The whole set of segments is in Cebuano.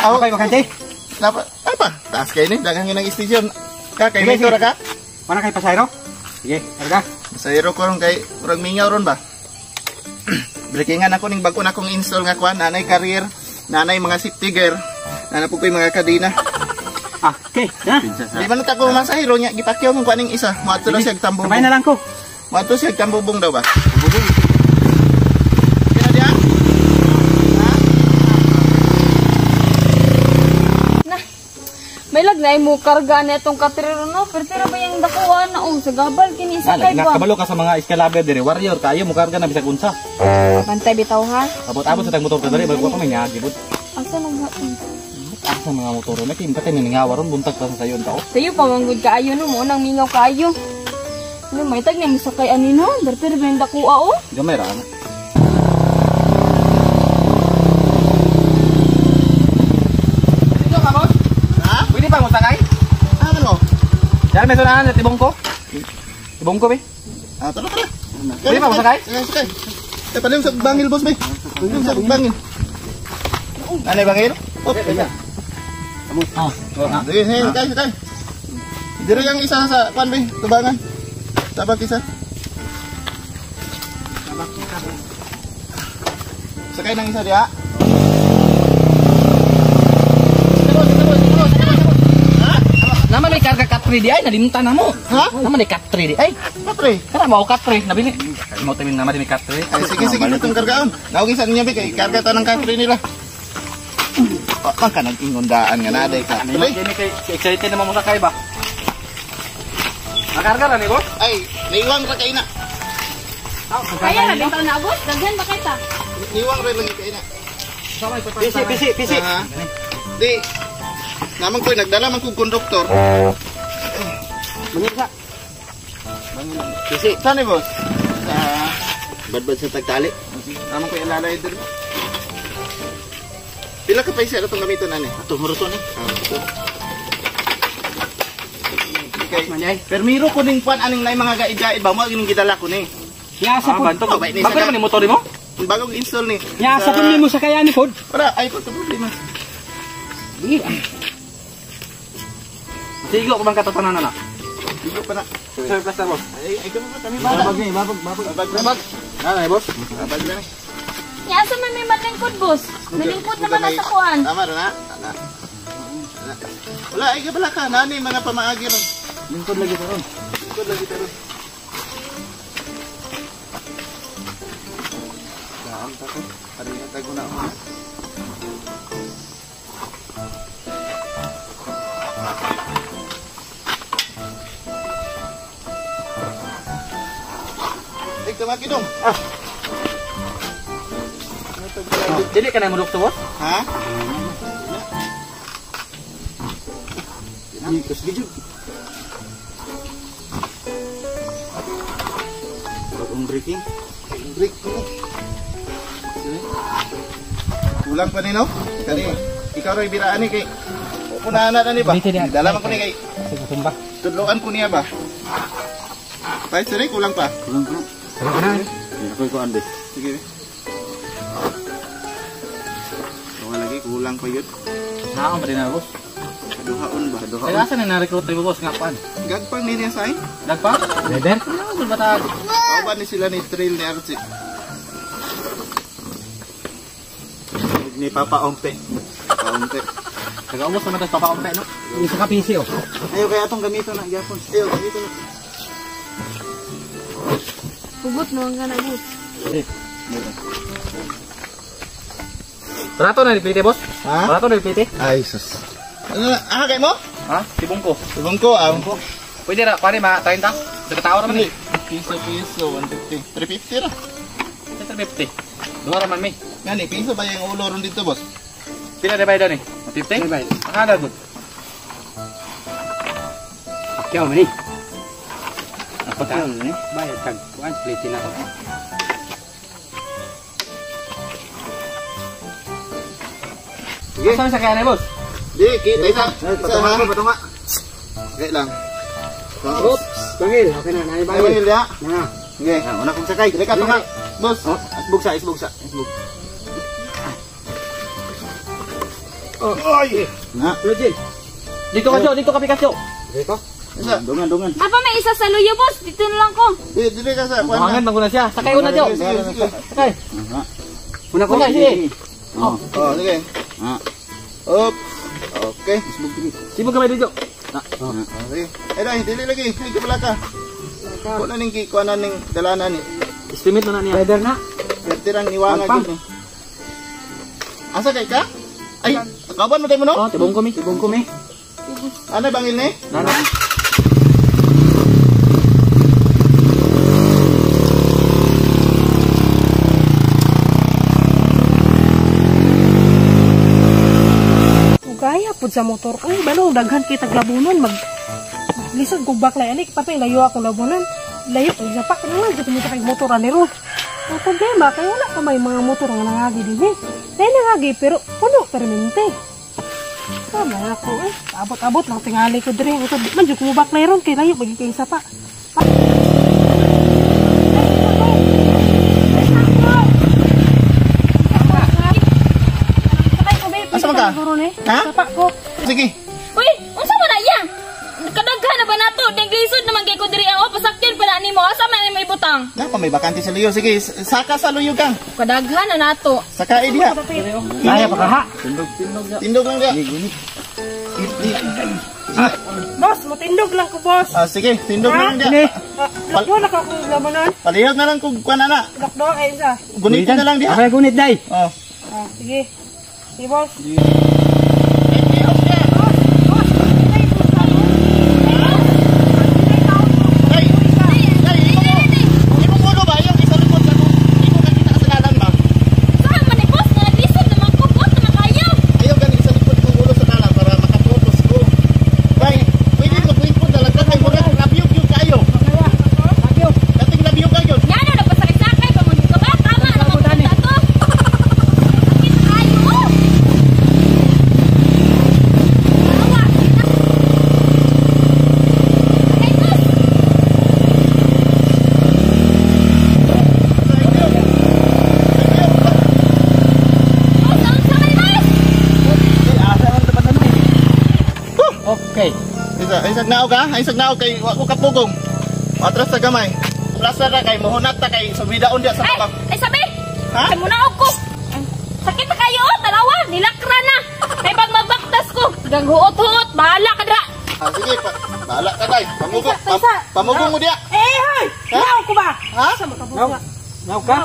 Aw. Okay, bakante. Napa, apa? Taas kayo ni, daghang ng istasyon. Ka kay Sige, Mito sige. ra ka? Wala kay pasayro? Sige, karga. Pasahero ko ron kay murag mingaw ron ba? Breakingan ako ning bag-o na akong install nga kuan, nanay career, nanay mga safety gear, nanay po ko'y mga kadena. Ah, okay. Ha? Di man ta ko masahero nya gipakyaw mong kuan ning isa. Moadto na siya tambubong. Sabay na lang ko. Moadto siya tambubong daw ba? Tambubong. Kina diha? Na. May lag na mo karga na itong katrero no. Pero tira ba yung dakuha na oh sa gabal kini sa kay ba? Nakabalo ka sa mga iskalaber dire, warrior kayo mo karga na bisag unsa. Bantay bitaw ha. Abot-abot sa tag motor ka diri, bago pa may nyagi bud. Asa nang Asa mga motor na kay patay ni nga waron buntag pa sa sayon ta. Sayo pa manggod kaayo no mo nang mingaw kaayo. No may tag na misakay ani no. Pero tira ba yung dakuha oh? Gamay ra. Dito ka boss? Ha? Pwede pa mo sakay? Ah, ano? Diyan may sunahan sa tibong ko. Tibong ko be. Ah, tara tara. Pwede pa mo sakay? Sakay, sakay. Eh, palim sa bangil boss bay. Palim sa bangil. Anay bangil? Oh, Ah. sige, sige, sakay, sakay. Diri yung isa sa kuan bay, tubangan. Tabak isa. Sakay ng isa diha. Naman may karga cut 3 di ay nalimtan na mo. Ha? Naman may cut 3 di ay. Patre. Kana mao cut 3 nabili. Mo tamin naman may cut 3. Ay, sige, sige, itong kargaon. Nawag isa niya, bay, kay karga ta ng country nila. Oh, man ka nag-ingundaan nga na, day ka. Ano kini kay excited naman mo sakay ba? Makarga ra ni boss? Ay, naiwang ra kay na. Kaya ra bitaw na abot. Daghan ba kay ta? Niwang ra lagi kay na. Pisi, pisi, pisi. Ah, di, naman ko'y nagdala man kong konduktor. Mangisa. Pisi. Saan eh, boss? Sa, Badbad sa tagtali. naman ko'y alalay din. Pila ka pa isa itong gamiton, ani? Ato muruto ni. Ah, ito. Okay. Manay. Permiro ko ning kwan aning nay mga gaid-gaid ba mo gining gidala ko ni. Yasa Ah, po. bantog. Oh, ba, ni Bago sa- naman ni motor mo? Bagong install ni. Yasa po nimo sa kaya ni pod. Wala, ay ko problema. Di. Sigo ko bang katotohanan na na? Dito pa na. Sir, plus na boss. Ay, ay kami kami bala. Babag ni, babag, babag. Babag, babag. Nanay boss. Babag na ni. Nya asa man may malingkod boss? Nalingkod naman na sa kuan. Tama ra na. Ana. Ana. Wala, ay kabala ka. Nani mga pamaagi ron. Lingkod lagi karon. Lingkod lagi taron. Daam ta ko. Pareha tago na ako. Ay, tumaki dong. Ah. Dili ka na mo dukto boss? Ha? Nikos gid. Bagong breaking. Break ko. Sige. Kulang pa ni no? Kani, ikaw rin biraan ni kay unahan na ni ba? Dala man ko ni kay Sige, tumba. tudloan ko niya ba? Kahit sir, kulang pa. Kulang pa. Sama na. Ako ko ande. Sige. Kulang lagi, kulang pa yun. Naon pa din na boss. Kaduhaon ba? Kaya asa na na-recruit ni boss nga kuan? Gagpang ni niya say. Dagpa? Leather? Ano ba ta? Kauban ni sila ni Trail ni Archie. Ni Papa Ompe. Paunti. Nagaubos naman tas Papa Ompe no. Isa ka PC oh. Ayo kaya atong gamito na gyapon. Ayo, dito na. Hugot no ang kana boss. Barato na replete boss. Ha? Barato na replete. Ay, sus. Ano na? Ah, kay mo? Ha? Sibong ko. Ibang ko, ah. Pwede ra kuan ma 30. Sa katawa ra man ni. Piso, piso, 150. 350 ra. Sa 350. Duha ra man mi. Ngani, piso ba yung ulo ron dito, boss? Pila na bayad ni? 50? Bayad. Akala gud. Kaya man ni. Ako ta. ni. Bayad tag kuan plate na ko. Sige. Asa sa kaya ni boss? Di, kita isa. Isa, ha? patunga. Okay lang. Oops, bangil. Okay na, naay Ay, bangil. bangil ya. Na. Sige. Una kong sakay. Dili ka tunga. Boss. Oh, isbog sa, isbog sa. Isbog. Oy. Na. Lojin. Dito ka, Jo. Dito ka, Picasso. Dito. Isa. Dungan, dungan. Apa may isa sa luyo, boss. Dito na lang ko. Di, dili ka sa kuan. Buhangan, maguna siya. Sakay una, Jo. Sige, sige. Sakay. Una ko. Una, sige. Oh, sige. Oops. Okay. Sibog ka ba dito? Oh, sige. Ay, dai, dili lagi. Ay, kabala ka. Kuan na ning kuan na ning dalanan ni. Estimate na na niya. Weather na. Pertirang niwanga gid ni. Asa kay ka? Ay, kaban mo tayo mo no? Oh, tibong kami. Tibong ko mi. Ano bangil ni? Nana. Ugaya pud sa motor. Ay, balong daghan kay taglabunon mag lisod kog baklay ani patay layo ako labunon. Layo kay sa pa kana lang jud mo sa kay motor ani ro. Ang problema kay wala pa may mga motor nga nangagi dinhi. Dahil nangagi pero puno permente. Tama ako eh. Abot-abot lang tingali ko diri. Ang di man jud ko baklay ron kay layo pagi kay sa pa. Asa man ka? Ha? Sa pa ko. Sige. Uy, unsa man na iya? Kadaghan na ba nato? Ding lisod naman kay ko diri ang oh, pasakyan pala nimo. Asa man nimo ibutang? Na pa may bakante sa luyo. Sige, saka sa luyo kang. Kadaghan na nato. Saka eh diha. Kaya pa ka ha. Tindog lang diha. Boss, matindog lang ko, boss. Ah, sige, tindog lang diha. Lakdo na ka kung labanan. Palihog na lang kung kuan na. Lakdo ay isa. Gunitin na lang diha. Okay, gunit day. Oh. Ah, sige. Sige, boss. Ay, ay, imong ulo ba? Yung isa likod sa imo kakita sa dalan ba? Saan man ni boss? Nga lisod naman ko, boss naman kayo. Ayaw gani isa likod kong ulo sa dalan para makapokus ko. Bay, pwede mo kwento talaga kay murag labiyog yung kayo. Dating labiyog kayo. Ngano nagpasakay-sakay pa mo ka ba? Tama naman ko to. Sakit kayo. Oh. Awa. Ay, boss. Boss, unsa man ni boss? Okay. Isa, ay sagnaog ha? Ay sagnaog kay wa ko kapugong. Atras sa gamay. Plaza ra kay mohunat ta kay subidaon diha sa Ay, tabang. ay sabi. Ha? Ay muna ko. Sakit na kayo, oh, dalawa, nilakra na. May pag magbaktas ko. Gaghuot-huot, bahala ka dra. Ah, sige, pa, bahala ka day. Pamugong, Taysa, taysa. pamugong mo diha. Eh, hoy! Ha? Naw ko ba? Ha? Sa makabuga. Now ka.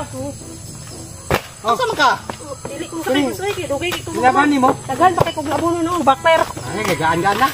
Asa man ka? Dili ko sakay ko kay dugay kay ko. Laban nimo. Daghan pa kay kog labunon no, baklay ra ko. Ay, gagaan-gaan na.